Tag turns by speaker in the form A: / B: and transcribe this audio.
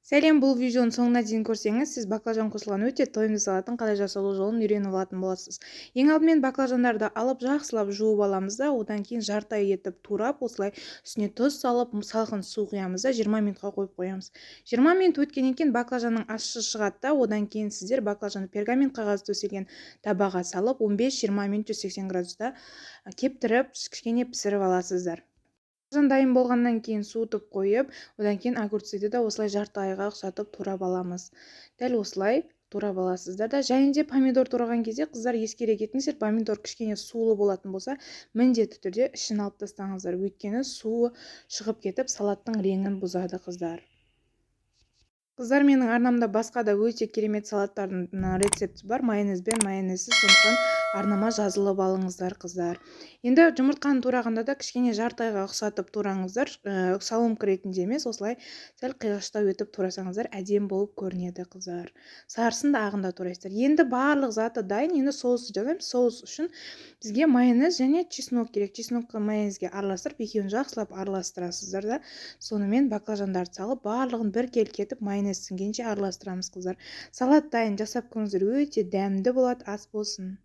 A: Сәлем! Бұл видеоның соңына дейін көрсеңіз, сіз баклажан қосылған өте тойымды салаттың қалай жасалу жолын үйреніп алатын боласыз. Ең алдымен баклажандарды алып, жақсылап жуып аламыз да, одан кейін жарты ай етіп турап, осылай үстіне тұз салып, салқын су құямыз да, 20 минутқа қойып қоямыз. 20 минут өткеннен кейін баклажанның ащысы шығады да, одан кейін сіздер баклажанды пергамент қағаз төселген табаға салып, 15-20 минут 180 градуста кептіріп, кішкене пісіріп аласыздар. Баклажан дайын болғаннан кейін суытып қойып, одан кейін огурцыды да осылай жарты айға ұқсатып турап аламыз. Дәл осылай турап аласыздар да. Және де помидор тураған кезде, қыздар, ескере кетіңіздер, помидор кішкене сулы болатын болса, міндетті түрде ішін алып тастаңыздар, өйткені суы шығып кетіп, салаттың реңін бұзады, қыздар. Қыздар, менің арнамда басқа да өте керемет салаттардың рецепті бар, майонезбен, майонезсіз, сондықтан арнама жазылып алыңыздар, қыздар. Енді жұмыртқаны турағанда да кішкене жарты айға ұқсатып тураңыздар, соломка ретінде емес, осылай сәл қиғаштау етіп турасаңыздар, әдемі болып көрінеді, қыздар. Сарысын да, ағын да турайсыздар. Енді барлық заты дайын, енді соусты жасаймыз. Соус үшін бізге майонез және чеснок керек. Чеснокты майонезге араластырып, екеуін жақсылап араластырасыздар да, сонымен баклажандарды салып, барлығын біркелкі етіп, майонез сіңгенше араластырамыз, қыздар. Салат дайын, жасап көріңіздер, өте дәмді болады. Ас болсын!